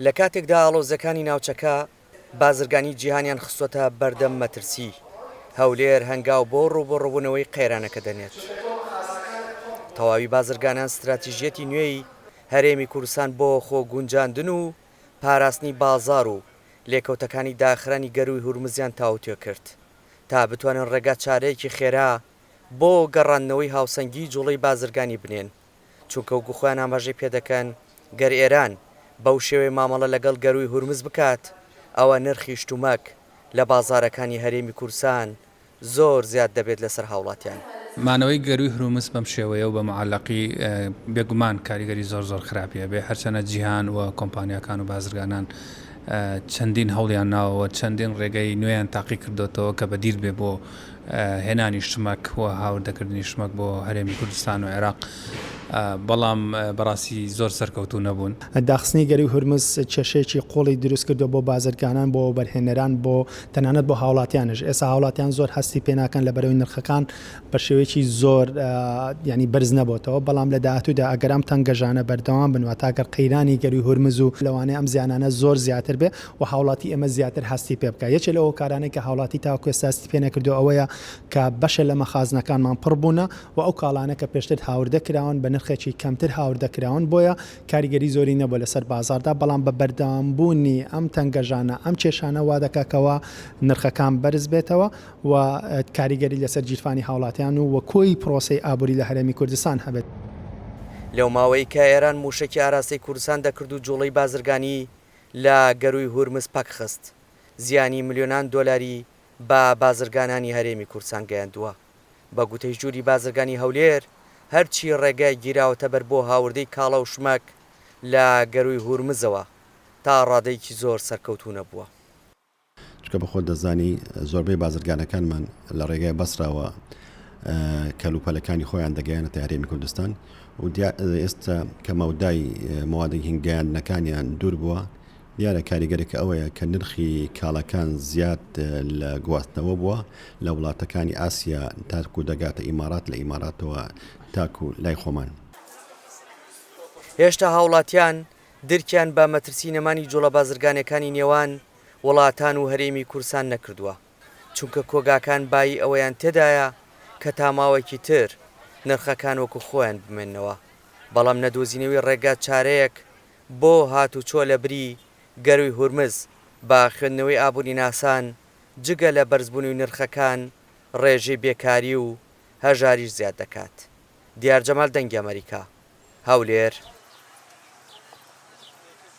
لە کاتێکدا ئاڵۆزییەکانی ناوچەکە بازرگانی جیهانیان خستووەتە بەردەم مەترسی، هەولێر هەنگاو بۆ ڕووبەڕووبوونەوەی قەیرانەکە دەنێت. تەواوی بازرگانان ستراتیژیەتی نوێی هەرێمی کوردستان بۆ خۆگونجاندن و پاراستنی بازاڕ و لێکەوتەکانی داخرانی گەرووی هورمزیان تاوتوێ کرد تا بتوانن ڕێگا چارەیەکی خێرا بۆ گەڕاندنەوەی هاوسەنگیی جوڵەی بازرگانی بنێن. چونکە وەکو خۆیان ئاماژەی پێدەکەن گەر ئێران بەو شێوەیە مامەڵە لەگەڵ گەرووی هورمز بکات ئەوا نرخی شتومەک لە بازارەکانی هەرێمی کوردستان زۆر زیاد دەبێت لەسەر هاوڵاتیان. مانەوەی گەرووی هورومز بەم شێوەیە و بە معەلەقی بێگومان کاریگەری زۆر زۆر خراپی ئەبێ هەرچەنە جیهان و کۆمپانیاکان و بازرگانان چەندین هەوڵیان ناوە و چەندین ڕێگەی نوێیان تاقی کردۆتەوە کە بەدیل بێ بۆ هێنانی شمەک و هاوردەکردنی شمەک بۆ هەرێمی کوردستان و عێراق، بەڵام بەڕاستی زۆر سەرکەوتوو نەبوون. داخستنی گەرووی هورمز کێشەیەکی قووڵی دروست کردووە بۆ بازرگانان، بۆ وەبەرهێنەران، بۆ تەنانەت بۆ هاوڵاتیانش. ئێستا هاوڵاتیان زۆر هەستی پێ ناکەن لەبەرئەوەی نرخەکان بە شێوەیەکی زۆر یانی بەرز نەبۆتەوە، بەڵام لە داهاتوودا ئەگەر ئەم تەنگەژانە بەردەوام بن، واتە ئەگەر قەیرانی گەرووی هورمز و لەوانەیە ئەم زیانانە زۆر زیاتر بێ و هاوڵاتی ئێمە زیاتر هەستی پێ بکات. یەکێ لەو هۆکارانەی کە هاوڵاتی تاوەکو ئێستا هەستی پێ نەکردووە ئەوەیە کە بەشێ لە مەخازنەکانمان پڕ بوونە و ئەو کاڵانە کە پێشتر هاوردە کراون بە نرخێکی کەمتر هاوردە کراون بۆیە کاریگەری زۆری نەبووە لەسەر بازاڕدا، بەڵام بە بەردەوامبوونی ئەم تەنگەژانە، ئەم کێشانە وا دەکات کەوا نرخەکان بەرز بێتەوە و کاریگەری لەسەر گیرفانی هاوڵاتیان و کۆی پرۆسەی ئابووری لە هەرێمی کوردستان هەبێت. لەو ماوەی کە ئێران مووشەکی ئاراستەی کوردستان دەکرد و جوڵەی بازرگانی لە گەرووی هورمز پەکخست، زیانی ملیۆنان دۆلاری بە بازرگانانی هەرێمی کوردستان گەیاندووە. بە گوتەی ژووری بازرگانی هەولێر، هەرچی ڕێگای گیراوەتەبەر بۆ هاوردەی کاڵا و شمەک لە گەرووی هورمزەوە، تا ڕادەیەکی زۆر سەرکەوتوو نەبووە. چونکە بە خۆت دەزانی زۆربەی بازرگانەکانمان لە ڕێگای بەسراوە کەلوپەلەکانی خۆیان دەگەیانەتە هەرێمی کوردستان و ئێستا کە مەودای موادی گەیاندنەکانیان دوور بووە دیارە کاریگەرەکە ئەوەیە کە نرخی کاڵاکان زیاد لە گواستنەوە بووە لە وڵاتەکانی ئاسیا تاکو دەگاتە ئیمارات لە ئیماراتەوە تاکو لای خۆمان. هێشتا هاوڵاتیان درکیان بە مەترسی نەمانی جوڵە بازرگانیەکانی نێوان وڵاتان و هەرێمی کوردستان نەکردووە، چونکە کۆگاکان بایی ئەوەیان تێدایە کە تا ماوەیەکی تر نرخەکان وەکو خۆیان بمێننەوە، بەڵام نەدۆزینەوی ڕێگا چارەیەک بۆ هاتوچۆ لە بری گەروی هورمز بە خوێندنەوەی ئابوریناسان جگە لە بەرزبونەوی نرخەکان ڕێژەی بێکاری و هەژاریش زیاد دەکات. دیار جەمال دەنگی ئەمەریکا، هەولێر.